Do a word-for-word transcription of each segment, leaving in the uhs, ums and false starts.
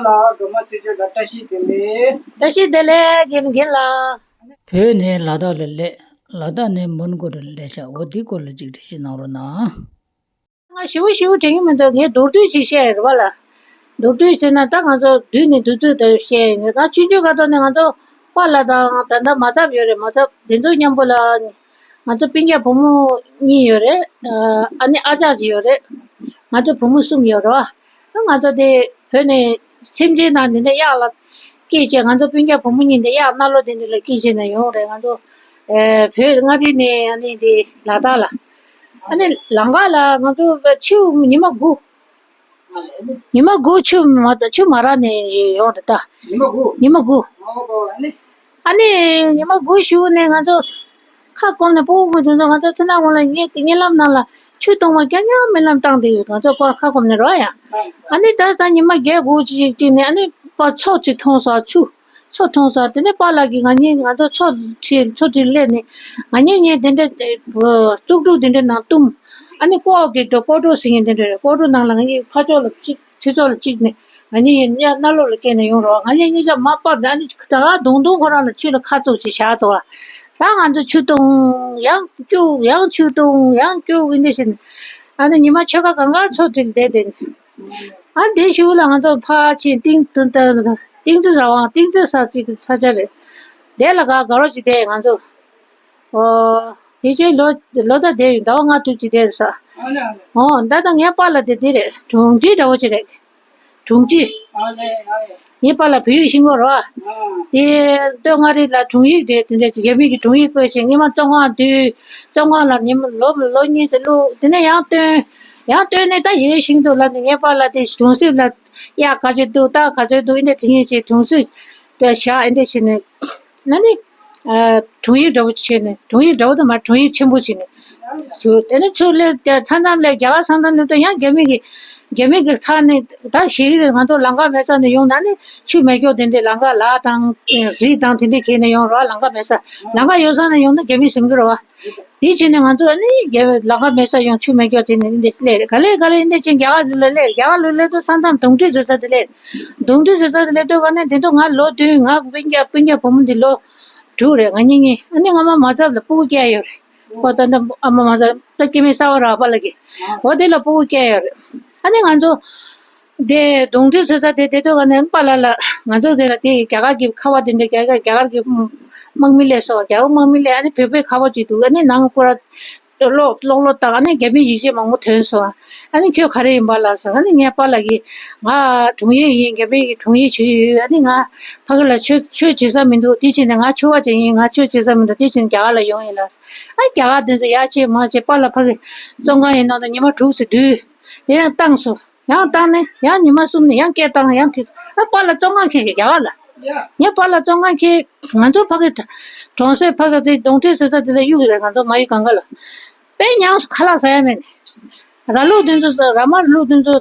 ལ་སྒྲོལ་མ་ཚེ་ཆོས་ལ་བཀྲ་ཤིས་བདེ་ལེགས། བཀྲ་ཤིས་བདེ་ལེགས། རྒན་རྒན་ལགས། བོད་ནས་ལ་དྭགས་ལ་སླེབས། ལ་དྭགས་ནས་མོན་གྷོ་རུ་སླེབས་ཤག་འོ་འདིའི་སྐོར་ལ་ཅིག་འགྲེལ་བཤད་གནང་རོགས་གནང་། ང་ཞེ་པོ་ཞེ་པོ་དྲན་གྱི་མི་འདུག་ངས་མདོར་བསྡུས་ཅིག་བཤད་ཡོད་རེད་པ་ལགས། མདོར་བསྡུས་ཟེར་ན་ད་ང་ཚོ་བསྡུས་ནས་བསྡུས་ཚོད་དེ་བཤད་ཡིན། ད་ཆུང་ཆུང་སྐབས་ཐོག་ནས་ང་ཚོ་པཱ་ལགས་དང་ད་ལྟ་མ་ཚབ་ཡོད་རེད། མ་ཚབ་དེ་ཚོ་མཉམ་པོ་ལ་ང་ཚོ་སྤུན་ཀྱག་བུ་མོ་གཉིས་ཡོད་རེད། ཨ་ནི་ཨ་ཅག་ཅིག་ཡོད་རེད། ང་ཚོ་བུ་མོ་གསུམ་ཡོད་རེད་པ། ང་ཚོ་དེ་བོད་ནས་སེམས་ཅན་དང་དེ་འདྲ་གཡག་ལ་སྐྱེས་བྱས། ང་ཚོ་སྤུན་ཀྱག་བུ་མོ་གཉིས་འདི་གཡག་གནའ་ལོ་དེ་འདྲ་ལ་སྐྱེས་བྱས་ནས་ཡོང་རེད། ང་ཚོ་ཨེ་བོད་མངའ་རིས་ནས་ཨ་ནི་འདི་ལ་དྭགས་ལ། ཨ་ནི་ལམ་ཁ་ལ་ང་ཚོ་ཆུ་ཉི་མ་དགུ། ཉི་མ་དགུ་ཆུ་མ་ཆུ་མ་རག་ནས་ཡོང་རེད་ད། ཉི་མ་དགུ། ཉི་མ་དགུ། ཨོ་ཨ་ནི། ཨ་ནི་ཉི་མ་དགུ་ཞུགས་ནས་ང་ཚོ་ཁ་སྐོམ་ནས་སྤུ་གུ་དེ་ཚོ་ང་ཚོ་ཚེ་ན་འོང་ལ་གཉིད་གཉིད་ལམ་ནང་ལ་ཆུ་བཏུང་བ་རྐྱང་རྐྱང་རྨི་ལམ་བཏང་བསྡད་ཡོད། ང་ཚོ་ཁ་སྐོམ་ནས་རོ་ཡ། ཨ་ནི་ད་ས་ཉི་མ་བརྒྱད་དགུ་ཅིག་ཅིག་ནས་ཨ་ནི་པ་མཚོ་ཅིག་མཐོང་སོང་། ཆུ་མཚོ་མཐོང་སོང་། དེ་ནས་པཱ་ལགས་ཀྱིས་ང་གཉིས་ང་ཚོ་མཚོ་ཁྲིད་མཚོ་ཁྲིད་སླེབས་ནས་ང་གཉིས་གཉིས་དེ་འདྲ་ཨ་ཙུག་ཕྲུག་དེ་འདྲ་ནང་བཏུམས། ཨ་ནི་ཀོ་ཨོ་གི་འགྲོ་ཀོ་གྲོ་ཟེར་མཁན་དེ་འདྲ་རེད། ཀོ་གྲོ་ནང་ལ་ང་གཉིས་ཕར་ཕྱོགས་ལ་གཅིག་ཚེ་སྲོག་ལ་གཅིག་ནས་ང་གཉིས་གཉིས་གནའ་ལོ་ལ་སྐྱེས་ནས་ཡོང་རོགས། ང་གཉིས་གཉིས་ཆ་མ་བབས་ནས་ཨ་ནི་ད་ག་དུང་དུང་ཁོ་རང་ལ་ཆུ་ལ་ཁ་བཙུགས་བྱས་བཞག་བཙོ་བ། ད་ང་ཚོ་ཆུ་བཏུང་ཡང་སྐྱུག་ཡང་ཆུ་བཏུང་ཡང་སྐྱུག་ཡིན་དེ་བཞིན། ཨ་ནི་ཉི་མ་ཆོལ་ཁ་གང་ག་མཚོ་ཁྲིད་བསྡད་དེ། ཨ་དེ་ཞུགས་ལ་ང་ཚོ་ཕར་ཕྱིན་ཏིང་ཏིང་ཏིང་ཏིང་ཙི་ར་བང་ཏིང་ཙི་ས་ཅིག་ས་ཆ་རེད། དེ་ལ་ག་དགའ་རོགས་ཅིག་བསྡད། ང་ཚོ། ཨོ། ཕལ་ཆེར་ལོ་ལོ་ཟླ་དེ་ཟླ་བ་ལྔ་དྲུག་ཅིག་བསྡད་ས། ཨོ་ད་ལྟ་ངའི་པཱ་ལགས་དེ་དེ་རེད། དྲུང་ཆེ་འདྲ་བོ་ཅིག་རེད། དྲུང་ཆེ། ངའི་པཱ་ལགས་བོད་ཡིག་ཤེས་ཀྱི་རེད་པ། དེ་སྟོད་མངའ་རིས་ལ་དྲུང་ཡིག་རེད། དེ་འདྲ་ཅིག་རྒྱ་མི་གི་དྲུང་ཡིག་བསྐོས་བྱས་སྔོན་མ་བཙོན་ཁང་བསྡད། བཙོན་ཁང་ལ་ཉི་མ་ལོ་ལོ་གཉིས་ཙམ་བླུགས། དེ་ནས་ཡང་བཏོན། ཡང་བཏོན་ནས་ད་ཡིག་ཤེས་འདུག་ལབ་ནས་ངའི་པཱ་ལགས་དེ་གྲོང་གསེབ་ལ་གཡག་ག་ཚོད་འདུག་སྟག་ག་ཚོད་འདུག་ཨེ་འདྲ་དྲི་ཉན་བྱས་གྲོང་གསེབ་དེ་བཞག་ཨེ་འདྲ་བྱས་ནས། ཨ་ནི། ཨ། དྲུང་ཡིག་འདྲ་བོ་བྱས་ནས། དྲུང་ཡིག་འདྲ་བོ་དང་མ་དྲུང་ཡིག་ཆེན་པོ་བྱས་ནས། ཚུར་དེ་ནས་ཚུར་སླེབས་ཏེ་མཚམས་མཚམས་སླེབས། རྒྱ་གར་མཚམས་མཚམས་སླེབས་དུས་ཡང་རྒྱ་མི་གི་རྒྱ་མི་གི་ཚ་ནས་ད་ཞིག་རེད། ང་ཚོ་ལམ་ཁ་མེད་ས་ནས་ཡོང་ན་ནི་ཆུ་མེ་སྒྱོགས་དེ་འདྲས་ལམ་ཁ་ལ་དང་རི་དང་དེ་འདྲས་གས་ནས་ཡོང་རོགས། ལམ་ཁ་མེད་ས། ལམ་ཁ་ཡོད་ས་ནས་ཡོང་ན་རྒྱ་མི་ཟིན་གི་རེད་པ། དེ་བྱས་ནས་ང་ཚོ་ཨ་ནི་རྒྱ་ལམ་ཁ་མེད་ས་ཡོང་ཆུ་མེ་སྒྱོགས་དེ་ནས་འདི་འདྲས་སླེབས་རེད། ག་ལེ་ག་ལེ་འདི་འདྲས་བྱས་རྒྱ་གར་ལ་སླེབས། རྒྱ་གར་ལ་སླེབས་དུས་ས་མཚམས་དུང་ཁྲི་ཟེར་ས་དེ་སླེབས། དུང་ཁྲི་ཟེར་ས་དེ་སླེབས་དུས་ག་ནས་དེ་དུས་ང་ལོ་བདུན། ང་སྤུན་ཀྱག་སྤུན་ཀྱག་བུ་མོ་འདི་ལོ་དྲུག་རེད། ང་གཉིས་གཉིས། ཨ་ནི་ང་མ་མ་ཚབ་ལ་སྤུ་གུ་སྐྱེས་ཡོད་རེད། ཨོ་ད་ལྟ་ཨ་མ་མ་ཚབ་ད་སྐྱེ་དམན་གསར་པ་རག་པ་ལ་གི། ཨོ་དེ་ལ་སྤུ་གུ་སྐྱེས་ཡོད་རེད། ཨ་ནི་ང་ཚོ་དེ་དུང་ཁྲི་ཟེར་ས་དེ་དེ་དུས་ག་ནས་པཱ་ལགས་ལ་ང་ཚོ་དེ་ལ་དེ་རྒྱ་གར་གྱི་ཁ་པར་དེ་འདྲ། རྒྱ་གར་རྒྱ་གར་གྱི་དམག་མི་སླེབས་སོང་། རྒྱ་གར་དམག་མི་སླེབས། ཨ་ནི་བོད་པའི་ཁ་པར་ཅིག་འདུག་ཨ་ནི་ནང་ཁུལ་ལ། ཀློག་ཀློག་ཀློག་བཏང་། ཨ་ནི་རྒྱ་མིའི་ཡིག་ཆ་མང་པོ་ཐོན་སོང་། ཨ་ནི་ཁྱོད་ག་རེ་ཡིན་པ་ལབ་སོང་། ཨ་ནི་ངའི་པཱ་ལགས་ཀྱིས་ང་དྲུང་ཡིག་ཡིན། རྒྱ་མིའི་དྲུང་ཡིག་བྱེད་ཡོད། ཨ་ནི་ང་ཕ་གི་ལ་ཆོས་ཆོས་བྱེད་ས་མི་འདུག་དེ་བྱས་ནས་ང་ཆོས་པ་ཅིག་ཡིན། ང་ཆོས་བྱེད་ས་མི་འདུག་དེ་བྱས་ནས་རྒྱ་གར་ལ་ཡོང་ཡིན་ལབ་སོང་། ཨ་རྒྱ་གར་དེ་ཚོ་ཡར་བྱས་མར་བྱས། པཱ་ལགས་ཕ་གི་བཙོན་ཁང་ཡིན་ནང་དུ་ཉི་མ་དྲུག་ཙམ་སྡོད། དེ་ཡང་བཏང་སོང་། ཡང་བཏང་ནས་ཡང་ཉི་མ་གསུམ་ནས་ཡང་སྐད་བཏང་། ཡང་དེ། ཨ་པཱ་ལགས་བཙོན་ཁང་ཁྱེར། རྒྱ་གར་ལ། ངའི་པཱ་ལགས་བཙོན་ཁང་ཁྱེར། ང་ཚོ་ཕ་གི་གྲོང་གསེབ་ཕ་གི་ཚེ་དུང་ཁྲི་ཟེར་ས་དེ་ལ་གཡུག་རེད། ང་ཚོ་མ་གཡུག་གང་ག་ལ། དཔེ་ཉམས་སུ་ཁ་ལག་ཟ་ཡ་མེད་ནས། ར་ལུག་དེ་ཚོ། ར་དམར་ལུག་དེ་ཚོ་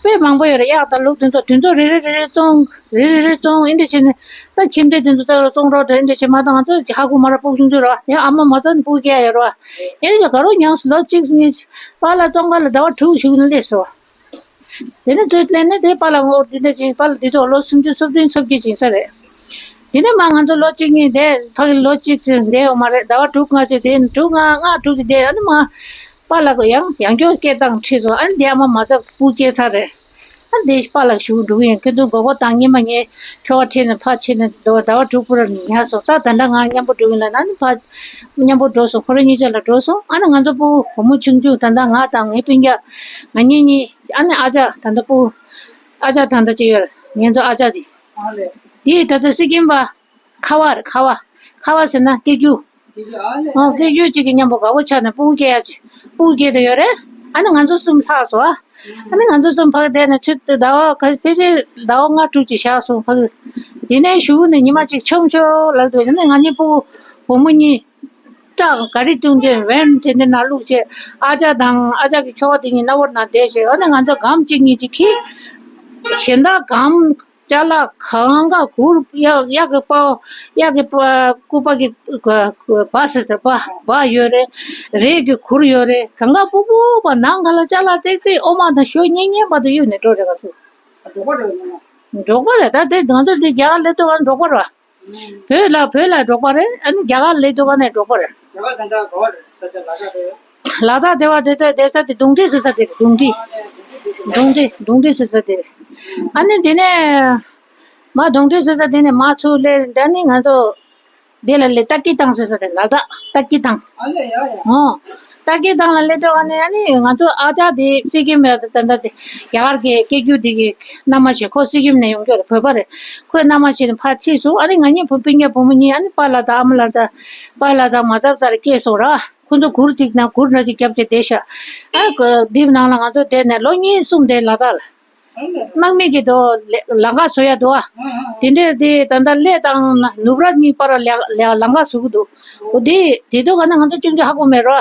དཔེ་མང་པོ་ཡོད་རེད། གཡག་དང་ལུག་དེ་ཚོ། དེ་ཚོ་རེ་རེ་རེ་རེ་བཙོང་། རེ་རེ་རེ་བཙོང་། ཨེ་འདྲ་བྱས་ནས་ད་ཁྱིམ་སྡེ་དེ་ཚོ་ད་བཙོང་རོགས་དེ་འདྲ་བྱས་མ་གཏོགས། ང་ཚོ་ཧ་གོ་མ་ར་སྤུ་གུ་ཆུང་ཆུང་རེད་པ། ཡང་ཨ་མ་མ་ཚ་ནས་སྤུ་གུ་སྐྱེ་ཡ་ཡོད་རེད་པ། ཨེ་འདྲ་བྱས་ག་རོ་ཉམས་སུ། ལོ་གཅིག་གཉིས། པཱ་ལགས་བཙོན་ཁང་ལ་ཟླ་བ་དྲུག་བཞུགས་ནས་སླེབས་སོང་། དེ་ནས་ཚུར་སླེབས་ནས་དེ་པཱ་ལགས་འོ་དེ་འདྲ་བྱས། པཱ་ལགས་དེ་དུས་ལོ་སུམ་ཅུ་སོ་བདུན་སོ་བརྒྱད་ཅིག་ཡིན་ས་རེད། དེ་ནས་མར་ང་ཚོ་ལོ་གཅིག་གཉིས་བསྡད། ཕ་གི་ལོ་གཅིག་ཙམ་བསྡད་ཡོད་མ་རེད། ཟླ་བ་དྲུག་ལྔ་ཙམ་བསྡད། དྲུག་ལྔ་ལྔ་དྲུག་ཙམ་བསྡད། ཨ་ནི་མར་པཱ་ལགས་ཀྱིས་ཡང་ཡང་བསྐྱར་སྐད་བཏང་ཁྲིད་སོང་། ཨ་ནི་དེ་ཨ་མ་མ་ཚ་སྤུ་གུ་སྐྱེས་ཚར་རེད། ཨ་ནི་དེ་པཱ་ལགས་ཞུ་འགྲོ་གི་ཡིན། ཁྱོད་ཚོ་མགོ་སྐོར་བཏང་། སྔོན་མ་ངས་ཁྱོ་ག་ཁྲིད་ནས་ཕར་ཕྱིན་ནས་ཟླ་བ་དྲུག་པོ་ར་ཉར་སོང་། ད་ད་ལྟ་ང་མཉམ་པོ་འགྲོ་གི་ཡིན་ལབ་ནས། ཨ་ནི་ཕར་མཉམ་པོ་འགྲོ་སོང་། ཁོ་རང་གཉིས་ཆ་ལ་འགྲོ་སོང་། ཨ་ནི་ང་ཚོ་སྤུ་གུ་བུ་མོ་ཆུང་ཆུང་ད་ལྟ་ང་དང་ངའི་སྤུན་ཀྱག་ང་གཉིས་གཉིས། ཨ་ནི་ཨ་ཅག་ད་ལྟ་སྤུ་གུ་ཨ་ཅག་ད་ལྟ་ཅིག་ཡོད་རེད། ངེད་ཚོ་ཨ་ཅག་དེ། དེ་ད་ལྟ་སི་ཀིམ་པ། ཁ་བ་རེད། ཁ་བ། ཁ་བ་ཟེར་ན་སྐད་སྒྱུར། ཨོ་སྐད་སྒྱུར་གཅིག་གིས་མཉམ་པོ་དགའ་པོ་ཆགས་ནས་སྤུ་གུ་སྐྱེ་ཡ་ཅིག་སྤུ་གུ་སྐྱེས་བསྡད་ཡོད་རེད། ཨ་ནི་ང་ཚོ་གསུམ་ལྷག་སོང་ཨ། ཨ་ནི་ང་ཚོ་གསུམ་ཕ་གི་བསྡད་ནས་ཆུ་ཟླ་བ་ག་ཕལ་ཆེར་ཟླ་བ་ལྔ་དྲུག་ཅིག་བཞག་སོང་ཕ་གི། དེ་ནས་གཞུག་ནས་ཉི་མ་གཅིག་མཆོང་མཆོང་ལབ་འདུག་ཨ་ནི་ང་གཉིས་སྤུ་གུ་བུ་མོ་གཉིས་ཏྲག་ག་རི་བཏུང་བྱས་ཝེན་དེ་འདྲ་ནང་བླུགས་བྱས། ཨ་ཅག་དང་ཨ་ཅག་གི་ཁྱོ་ག་དེ་གཉིས་སྣ་བོར་ནང་བསྡད་བྱས། ཨ་ནི་ང་ཚོ་སྒམ་གཅིག་གཉིས་ཅིག་འཁྱེར། གཞན་དག་སྒམ། ཅ་ལག་གང་ག་གུར། གཡག་གཡག་གི་པ། གཡག་གི་པ། སྐུད་པ་གི་སྦ་ཟེར་ཟེར་སྦ་སྦ་ཡོད་རེད། རས་ཀྱི་གུར་ཡོད་རེད། གང་ག་སྤུ་སྤུ་བ། ནང་ག་ལ་ཅ་ལག་བརྩེགས་བརྩེགས། འོ་མ་དང་ཞོ་གཉེར་གཉེར་བར་དུ་གཡུགས་ནས་འགྲོ་རེད། ག་ཚོད། ཨ་དོག་པ་འགྲོ་ཡོང་ན། འབྲོག་པ་རེད། ད་དེ་ང་ཚོ་འདི་རྒྱ་གར་སླེབས་དུས་ང་འབྲོག་པ་རེད་བ། བོད་ལ་བོད་ལ་འབྲོག་པ་རེད། ཨ་ནི་རྒྱ་གར་སླེབས་དུས་ང་ནས་འབྲོག་པ་རེད། རྒྱ་གར་དེ་འདྲ་ག་བ་རེད། ས་ཆ་ལ་ད་དེ། ལ་དྭགས་དེ་བ་དེ་དེ་དེ་ས་དེ་གདུང་འདྲེ་ཟེར་ས་དེ་རེད། གདུང་འདྲེ། གདུང་འདྲེ་གདུང་འདྲེ་ཟེར་ས་དེ་རེད། ཨ་ནི་དེ་ནས་མ་གདུང་འདྲེ་ཟེར་ས་དེ་ནས་མ་ཚུར་སླེབས། ད་ནི་ང་ཚོ་འདི་ལ་སླེབས། ཏཱ་ཀི་ཐང་ཟེར་ས་དེ། ལ་དྭགས་ཏཱ་ཀི་ཐང་། ཨ་ལེ་ཡ་ཡ། ཨོ། ཏཱ་ཀི་ཐང་ལ་སླེབས་དུས་ཨ་ནི་ཨ་ནི་ང་ཚོ་ཨ་ཅག་དེ་སི་ཀིམ་ཡ་ད་ད་དེ་རྒྱ་གར་གྱི་སྐད་སྒྱུར་དེ་གི་མནའ་མ་བྱས། ཁོ་སི་ཀིམ་ནས་ཡོང་རྒྱུ་རེད། བོད་པ་རེད། ཁོས་མནའ་མ་བྱས་ནས་ཕར་ཁྲིད་སོང་། ཨ་ནི་ང་གཉིས་བུ་སྤུན་ཀྱག་བུ་མོ་གཉིས་ཨ་ནི་པཱ་ལགས་དང་ཨ་མ་ལགས་ཚ། པཱ་ལགས་དང་མ་ཚབ་ཚ་ལ་སྐྱེལ་སོང་ར། ཁོ་ཚོ་གུར་གཅིག་ནང་གུར་འདྲ་ཅིག་བརྒྱབ་བྱས་བསྡད་ཤག་ཨ་ཁོ་འདི་ནང་ལ་ང་ཚོ་བསྡད་ནས་ལོ་གཉིས་གསུམ་བསྡད། ལ་དྭགས་ལ། དམག་མི་གི་དོ་ལ་ལམ་ཁ་བཟོ་ཡ་འདུག་ཨ། དེ་འདྲས་དེ་ད་ལྟ་གླེ་དང་ནུབ་ར་གཉིས་བར་ལ་ལ་ལམ་ཁ་བཟོ་གི་འདུག་འོ་དེ་དེ་དུས་ག་ན་ང་ཚོ་ཅུང་ཅུང་ཧ་གོ་མེད་རོ།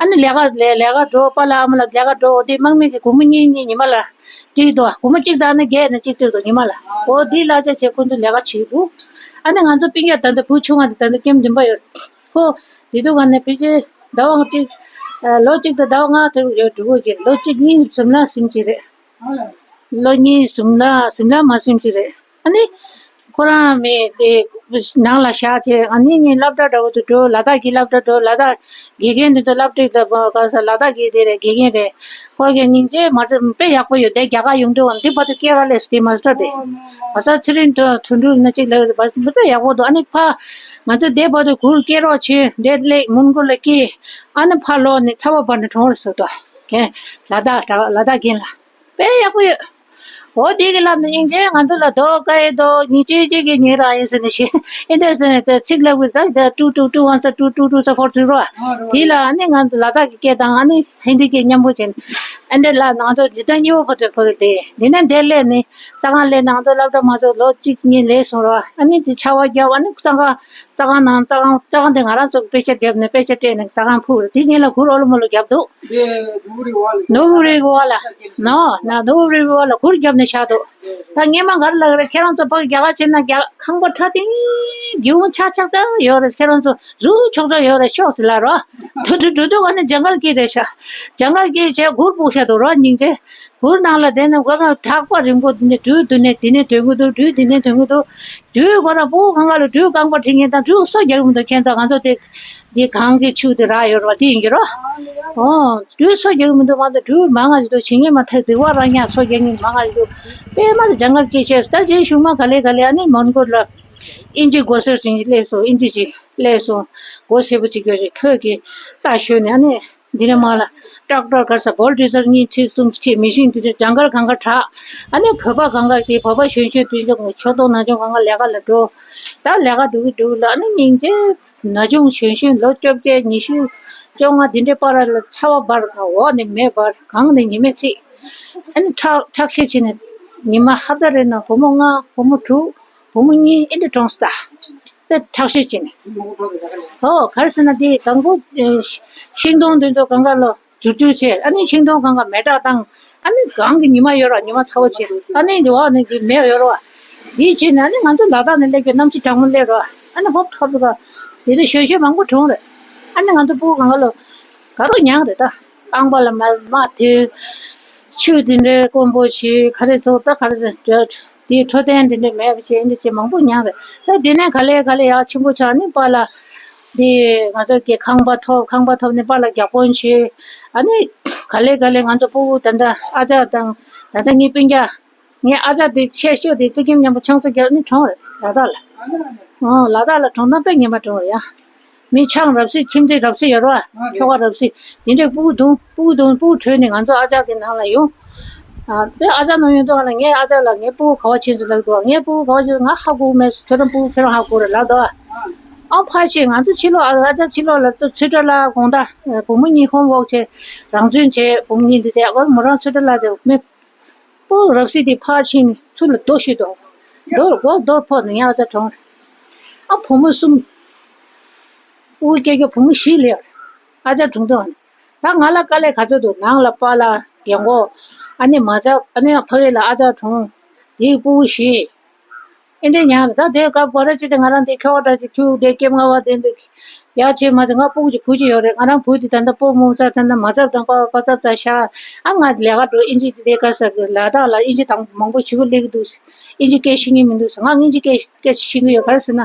ཨ་ནི་ལས་ཀ་ལས་ལས་ཀ་འགྲོ། པཱ་ལགས་ཨ་མ་ལགས་ལས་ཀ་འགྲོ། འོ་དེ་དམག་མི་གི་སྒོར་མོ་གཉིས་གཉིས་ཉི་མ་ལ་སྤྲད་འདུག་སྒོར་མོ་གཅིག་དང་ནི་བརྒྱད་ནས་གཅིག་སྤྲད་འདུག་ཉི་མ་ལ། འོ་དེ་ལ་ཅག་བྱས་ཁོ་ཚོ་ལས་ཀ་བྱེད་ཀྱི་འདུག་ཨ་ནི་ང་ཚོ་སྤུན་ཀྱག་ད་ལྟ་བུ་ཆུང་བ་དེ་ད་ལྟ་ཀེམ་བདུན་པ་ཡོད། ཁོ་དེ་དུས་ག་ནས་ཕལ་ཆེར་ཟླ་བ་གཅིག་ལོ་གཅིག་དང་ཟླ་བ་ལྔ་དེ་ཡོད་འགྲོ་གི། ལོ་གཅིག་གཉིས་ཟིན་ན་ཟིན་གྱི་རེད། ལོ་གཉིས་ཟིན་ན་ཟིན་ན་མ་ཟིན་གྱི་རེད། ཨ་ནི་ཁོ་རང་མི་དེ་ནང་ལ་བཞག་བྱས། ཨ་ནི་ངས་སློབ་གྲྭ་འདྲ་བོ་དུ་འགྲོ། ལ་དྭགས་ཀྱི་སློབ་གྲྭ་འགྲོ། ལ་དྭགས་དགེ་རྒན་དེ་ཚོ་སློབ་གྲྭའི་ལ་ག་ས་ལ་དྭགས་ཀྱི་དེ་རེད། དགེ་རྒན་རེད། ཁོ་གི་སྙིང་རྗེ་མ་ཚད་དཔེ་ཡག་པོ་ཡོད། དེ་རྒྱ་གར་ཡོང་དུས་འདི་བར་དུ་སྐྱེལ་ག་སླེབས་སོང་། དེ་མ་སྟོད་དེ་ང་ཚོ་ཚེ་རིང་དོན་དོན་གྲུབ་ན་གཅིག་ལབ་རེད་པ། འདི་དཔེ་ཡག་པོ་འདུག་ཨ་ནི་ཕ་ང་ཚོ་དེ་བར་དུ་གུར་སྐྱེལ་རོགས་བྱེད། འདི་སླེབས་མོན་གྷོ་ལ་སྐྱེལ། ཨ་ནི་ཕ་ལོག་ནས་ཚ་བ་འབར་ནས་གྲོངས་རེད་ཟེར་དོ། ལ་དྭགས་ལ་དྭགས་རྒན་ལགས། དཔེ་ཡག་པོ་ཡོད། འོ་དེ་གི་ལབ་ནས་སྙིང་རྗེ། ང་ཚོ་ལ་རྡོ་ཀ་ཡེ་རྡོ་ཉི་ཆོས་ཅིག་གི་ཉེ་ར་ཡིན་ཟེར་ནས་ཤི་ཨེ་འདྲ་ཟེར་ནས་དེ་ཚིག་ལབ་གི་ར། དེ་ཀྲུ་ཀྲུ་ཀྲུ་ཝང་ས་ཀྲུ་ཀྲུ་ཀྲུ་ས་ཧྥོར་ཚིག་རོ། དེ་ལ་ཨ་ནི་ང་ཚོ་ལ་དྭགས་ཀྱི་སྐད་དང་ཨ་ནི་ཧིན་དི་སྐད་མཉམ་པོ་བྱས་ནས་ཨེ་འདྲ་ལབ་ནས་ང་ཚོ་ཇི་ལྟར་སྙི་བོ་ཕོ་ཐོས་ཕོ་གི་དེ་འདི་ནས་འདིར་སླེབས་ནས་རྩ་ཁང་སླེབས་ནས་ང་ཚོ་སློབ་གྲྭ་མ་ཚོ་ལོ་གཅིག་གཉིས་ལས་སོང་ར། ཨ་ནི་དེ་ཆར་པ་བརྒྱབ། ཨ་ནི་རྩ་ཁང་རྩ་ཁང་ནང་རྩ་ཁང་རྩ་ཁང་དེ་ང་རང་ཚོ་གི་དཔེ་ཆ་བརྒྱབ་ནས་དཔེ་ཆ་སྤྲད་ནས་རྩ་ཁང་ཕུབ་རེད། དེ་ངེད་ལ་གུར་ཨོ་ལོ་མོ་ལོ་བརྒྱབ་འདུག་ནོར་བུ་རི་གི་བ་ལ། ནོ་ན་ནོར་བུ་རི་གི་བ་ལ་གུར་བརྒྱབ་ནས་བཞག་འདུག་ད་སྔས་མ་ག་རེ་ལབ་གི་རེད། ཁྱེད་རང་ཚོ་ཕ་གི་རྒྱ་གར་ཕྱིན་ན་རྒྱ་ཁང་པ་ཁྲ་ཐིང་སྒེའུ་ཁུང་ཆག་ཆག་ཆག་ཡོད་རེད། ཁྱེད་རང་ཚོ་གཟུགས་ཆོག་ཆོག་ཡོད་རེད་ཤོག་ཟེར་ལབ་རོ། དུ་དུ་དུ་དུ་ག་ནས་ཇང་གལ་སྐྱིད་རེད་ཤག་ཇང་གལ་སྐྱིད་བྱས་གུར་སྤུག་བཞག་འདུག་རོ། སྙིང་རྗེ། གུར་ནང་ལ་བསྡད་ནས་སྒོ་ང་ཐག་པ་རིང་པོ་འདི་ནས་འགྲུལ་འདི་ནས་འདི་ནས་ཐོན་གི་འདུག་འགྲུལ་འདི་ནས་ཐོན་གི་འདུག་འགྲུལ་ཁོ་རང་སྤུ་གུ་གང་ག་ལ་འགྲུལ་རྐང་པ་ཁྲིད་མཁན་དང་འགྲུལ་སོ་རྒྱག་གི་མི་འདུག་ཁྱེད་ཚོ་ང་ཚོ་དེ་འདི་གངས་ཀྱི་ཆུ་དེ་རག་ཡོད་རེད་བ། དེ་ཡིན་གྱི་རོ། ཨོ་འགྲུལ་སོ་རྒྱག་གི་མི་འདུག་ང་ཚོ་འགྲུལ་མང་ང་ཞིག་འདུག་བྱེད་མཁན་མ་ཐག་དེ་བ་རང་ཉག་སོ་རྒྱག་མཁན་མང་ང་ཞིག་འདུག་དཔེ་མ་དེ་ཇང་གལ་སྐྱིད་བྱས་སོང་། ད་རྗེས་གཞུག་མ་ག་ལེ་ག་ལེ་ཨ་ནི་མོན་གྷོ་ལ་ཨིན་ཇི་སྒོ་སེར་ཅན་ཞིག་སླེབས་སོང་། ཨིན་ཇི་ཅིག་སླེབས་སོང་། སྒོ་སེར་པོ་ཅིག་ཡོད་རེད། ཁོས་ཀྱི་རྟ་ཞོན་ནས་ཨ་ནི། འདི་ནས་མར་ལ་ཊེག་ཊར་ག་ས་བོལ་ཌོ་ཟར་གཉིས་ཁྲི་གསུམ་ཁྲི་མི་ཤིན་འདི་འདྲ་ཇང་གལ་གང་ག་དྲག་ཨ་ནི་བོད་པ་གང་ག་དེ་བོད་པ་གཞོན་གཞོན་དུས་ཚོད་ཀྱི་ཁྱོ་ཏོག་ན་ཆུང་གང་ག་ལས་ཀ་ལ་འགྲོ། ད་ལས་ཀ་འགྲོ་གི་འགྲོ་གི་ལ་ཨ་ནི་སྙིང་རྗེ། ན་ཆུང་གཞོན་གཞོན་ལོ་བཅོ་བརྒྱད་ཉི་ཤུ་བཅོ་ལྔ་འདི་འདྲའི་བར་ལ་ཚ་བ་འབར་ག་འོག་ནས་མེ་འབར་གང་ནས་ཉི་མས་ཚིག་ཨ་ནི་ཁྲག་ཁྲག་ཤེད་བྱས་ནས་ཉི་མ་ཧབ་ཏ་རེ་ན་བུ་མོ་ལྔ་བུ་མོ་དྲུག་བུ་མོ་གཉིས་ཨེ་འདྲ་གྲོངས་སོང་། ད་དེ་ཁྲག་ཤེད་བྱས་ནས། ཨོ་ག་རེ་ཟེར་ན་དེ་དང་པོ་ཨེ་ཤིང་སྡོང་དེ་ཚོ་གང་ག་ལོ་བསྒྱུར་བཅོས་བྱས། ཨ་ནི་ཤིང་སྡོང་གང་ག་མེ་སྲེག་བཏང་། ཨ་ནི་གངས་ཀྱི་ཉི་མ་ཡོད་ར་ཉི་མ་ཚ་བོ་བྱས། ཨ་ནི་འདི་འོག་ནས་འདི་མེ་ཡོད་ར་བ། འདི་བྱས་ནས་ཨ་ནི་ང་ཚོ་ལ་དྭགས་ནས་སླེབས་པའི་གནམ་གཤིས་གྲང་མོ་སླེབས་ར། ཨ་ནི་ཧོབ་ཧོབ་ག་དེ་ཚོ་གཞོན་གཞོན་མང་པོ་གྲོངས་རེད། ཨ་ནི་ང་ཚོ་སྤུ་གུ་གང་ག་ལོ་ག་རུ་མྱངས་རེད་ད། རྐང་པ་ལ་མ་མ་ཐུག་ཆུ་དེ་འདྲའི་དཀོན་པོ་ཞིག་ག་རེ་ཚོ་ད་ག་རེ་ཟེར་འདྲ། དེའི་འཕྲོད་བསྟེན་དེ་འདྲ་མེད་པ་བྱས་འདི་བྱས་མང་པོ་མྱངས་རེད། ད་དེ་ནས་ག་ལེ་ག་ལེ་ཡག་ཆེན་པོ་ཆགས་ནི་པཱ་ལགས་འདི་ང་ཚོ་གི་ཁང་པ་ཐོབ། ཁང་པ་ཐོབ་ནས་པཱ་ལགས་རྒྱ་དཔོན་བྱས། ཨ་ནི་ག་ལེ་ག་ལེ་ང་ཚོ་སྤུ་གུ་ད་ལྟ་ཨ་ཅག་དང་ད་ལྟ་ངའི་སྤུན་ཀྱག་ངའི་ཨ་ཅག་དེ་ཆེ་ཤོས་དེ་ཙི་གེམ་མཉམ་པོ་ཆང་ས་རྒྱག་ནི་གྲོངས་རེད་ལ་དྭགས་ལ། ཨོ་ལ་དྭགས་ལ་གྲོངས་ན་དཔེ་ངན་པ་གྲོངས་རེད་ཡ། མི་ཆང་རབ་སྲིད་ཁྱིམ་མཚེས་རབ་སྲིད་ཡོད་རེད་བ། ཁྱོ་ག་རབ་སྲིད་དེ་འདྲས་སྤུ་གུ་བརྡུངས་སྤུ་གུ་བརྡུངས་སྤུ་གུ་བྲོས་ནས་ང་ཚོ་ཨ་ཅག་གི་ནང་ལ་ཡོང་། ཨ་དེ་ཨ་ཅག་ནང་ཡོང་དུས་ང་ལ་ངའི་ཨ་ཅག་ལ་ངའི་སྤུ་གུ་ག་བ་ཕྱིན་སོང་ལབ་འདུག་ངའི་སྤུ་གུ་ག་བ་ཕྱིན་སོང་ང་ཧ་གོ་མེད། ཁྱོད་རང་སྤུ་གུ་ཁྱོད་རང་ཧ་གོ་རེད་ལབ་འདུག་ཨ་ཕར་ཕྱིན་ང་ཚོ་ཕྱི་ལོགས་ཨ་ཅག་ཕྱི་ལོགས་ལ་ཚུར་ཚུར་ཊ་ལ་དགོང་དག་བུ་མོ་གཉིས་ཧོམ་ཝོག་བྱས་རང་བཙོན་བྱས་བུ་མོ་གཉིས་འདི་དེ་ཨ་མོ་རང་ཚུར་ཊ་ལ་དེ་མི། སྤུ་གུ་རབ་སྲིད་དེ་ཕར་ཕྱིན་ཚུར་ལ་རྡོ་གཞུས་དང་། རྡོ་སྒོ་རྡོ་ཕོག་ནས་ཡང་ཨ་ཅག་གྲོངས། ཨ་བུ་མོ་གསུམ། སྤུ་གུ་སྐྱེ་རྒྱུ་བུ་མོ་བཞི་ལས། ཨ་ཅག་གྲོངས་དུས་ཨ་ནི། ད་ང་ལ་དཀའ་ལས་ག་ཚོད་འདུག་ནང་ལ་པཱ་ལགས་རྒན་གོག་ཨ་ནི་མ་ཚད་ཨ་ནི་ཕ་གི་ལ་ཨ་ཅག་གྲོངས། དེའི་སྤུ་གུ་བཞི། ཨེ་འདྲའི་ཉག་རེད། ད་དེ་སྐབས་བར་ཅི་དེ་ང་རང་དེ་ཁྱོ་ག་འདྲ་ཅིག་ཐུག་དེ་སྐྱེ་དམའ་བ་དེ་འདུག་ཡ་བྱེད་མ་དེ་ང་སྤུ་གུ་ཅིག་བུ་ཅིག་ཡོད་རེད། ང་རང་བུ་དེ་ད་ལྟ་སྤོ་རྨོ་ཚར། ད་ལྟ་མ་ཚབ་དང་པ་པ་ཚབ་ཚ་ཤ། ཨ་ང་ལས་ཀ་འགྲོ། ཨིན་ཇི་དེ་ལས་ཀ་ས་གི་ལ་དྭགས་ལ་ཨིན་ཇི་དང་མང་པོ་ཞེ་པོ་སླེབས་ཀྱི་འདུག་ཨིན་ཇི་སྐད་ཤེས་ཀྱི་མི་འདུག་ང་ཨིན་ཇི་སྐད་སྐད་ཤེས་ཀྱི་ཡོད། ག་རེ་ཟེར་ན།